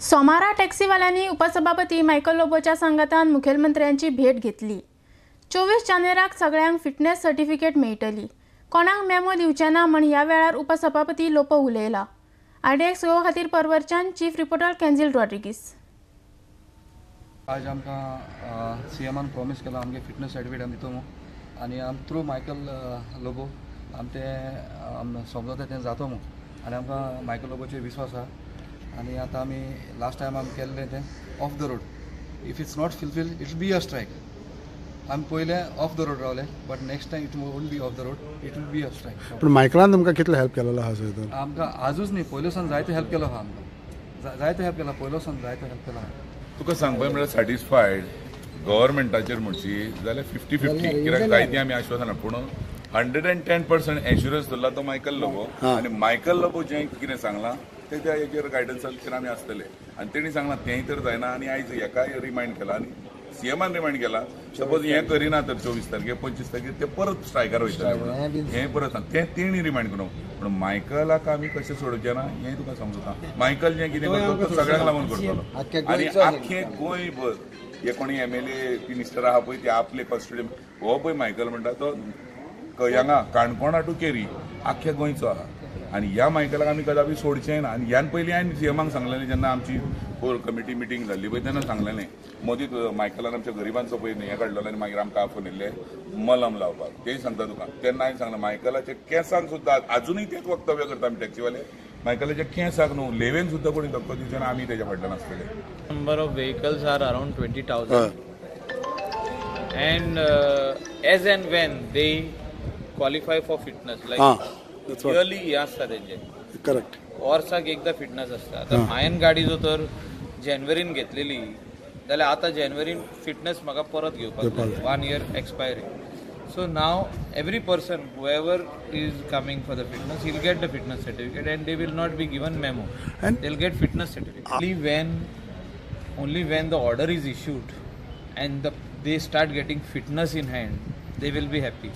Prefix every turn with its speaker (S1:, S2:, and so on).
S1: सोमारा टॅक्सीवाल्यांनी उपसभापती मायकल लोबोच्या सांगातान मुखेलमंत्र्यांची भेट घेतली. 24 जानेराक सगळ्यांक फिटनेस सर्टिफिकेट मेळटली. कोणाक मेमो दिवचे ना म्हण ह्या वेळार उपसभापती लोबो उलयला. आरडीएक्स गोवा खातीर परवरच्यान चीफ रिपोर्टर केन्झील रॉड्रिगीस.
S2: आज आमकां सीएमान प्रॉमीस केला आमगे फिटनेस सर्टिफिकेट आमी दितो म्हूण आनी आम थ्रू मायकल लोबो आम तें समजता तें जातो म्हूण आनी आमकां मायकल लोबोचेर विस्वास आहा. आनी आतां आमी लास्ट टायम आमी केल्लें तें off the road, if it's not fulfil it be a strike. आमी पयलें ऑफ the road रावले, but next time it won't be off the road, it will be a strike.
S3: पूण मायकलान तुमकां कितलो हेल्प केलेलो आहा सर?
S2: आमकां आजूच न्ही, पयलो सावन जायतो हेल्प केलो आहा आमकां, जायतो हेल्प केला, पयलो सावन जायतो हेल्प केला.
S4: तुका सांगपा म्हळ्यार सॅटिस्फायड गव्हर्मेंटाचेर म्हणशी जाल्यार 50-50, कित्याक जायतीं आमी आश्वासनां, पूण 110% एश्युरन्स धरला तो मायकल लोबो. आनी मायकल लोबो जें कितें सांगलां तें त्या हेजेर गायडन्साचेर आमी आसतले. आनी तेणी सांगलां तेंय तर जायना. आनी आयज हेकाय रिमायंड केला आनी सीएमान रिमायंड केला, सपोज हें करिना तर 24 तारखेर 25 तारखेर ते परत स्ट्रायकार वयतले, हें परत सांग तें तेणी रिमायंड करूं. पूण मायकलाक आमी कशें सोडचें ना हें तुका समजता. मायकल जें कितें करतलो तो सगळ्यांक लागून करतलो. आनी आख्खें गोंयभर हे कोणी एमएलए मिनिस्टर आहा पळय ते आपले कॉन्स्टिट्युएंट हो पळय मायकल म्हणटा तो हांगा काणकोणा टू केरी आख्ख्या गोंयचो आहा. आनी ह्या मायकलाक आमी कदापी सोडचें ना. आनी ह्यान पयलीं हांवें सीएमाक सांगलेलें, जेन्ना आमची कोर कमिटी मिटींग जाल्ली पळय तेन्ना सांगलेलें, मदींच मायकलान आमच्या गरिबांचो पळय हें काडलेलो आनी मागीर आमकां आफोवन येयल्ले मलम लावपाक, तेंय सांगता तुका. तेन्ना हांवें सांगलें मायकलाच्या केंसांक सुद्दां आजुनूय तेंच वक्तव्य करता आमी टॅक्सीवाले, मायकलाच्या केंसाक न्हू लेवेन सुद्दां कोणी धक्को दिवचो ना, आमी तेज्या फाटल्यान आसतले.
S5: Number of vehicles are around 20,000 and as and when they qualify for fitness, like yearly हें आसता तेंचें.
S3: करेक्ट.
S5: वर्साक एकदां फिटनस आसता. आतां हांवें गाडी जो तर जानेवारीन घेतलेली जाल्यार आतां जानेवारीन फिटनस म्हाका परत घेवपाक जाय, 1 year expiry. So now every person whoever is coming for the fitness he'll get the fitness certificate and they will not be given memo, they will get fitness certificate. Only when the order is issued and they start getting fitness in hand, they will be happy.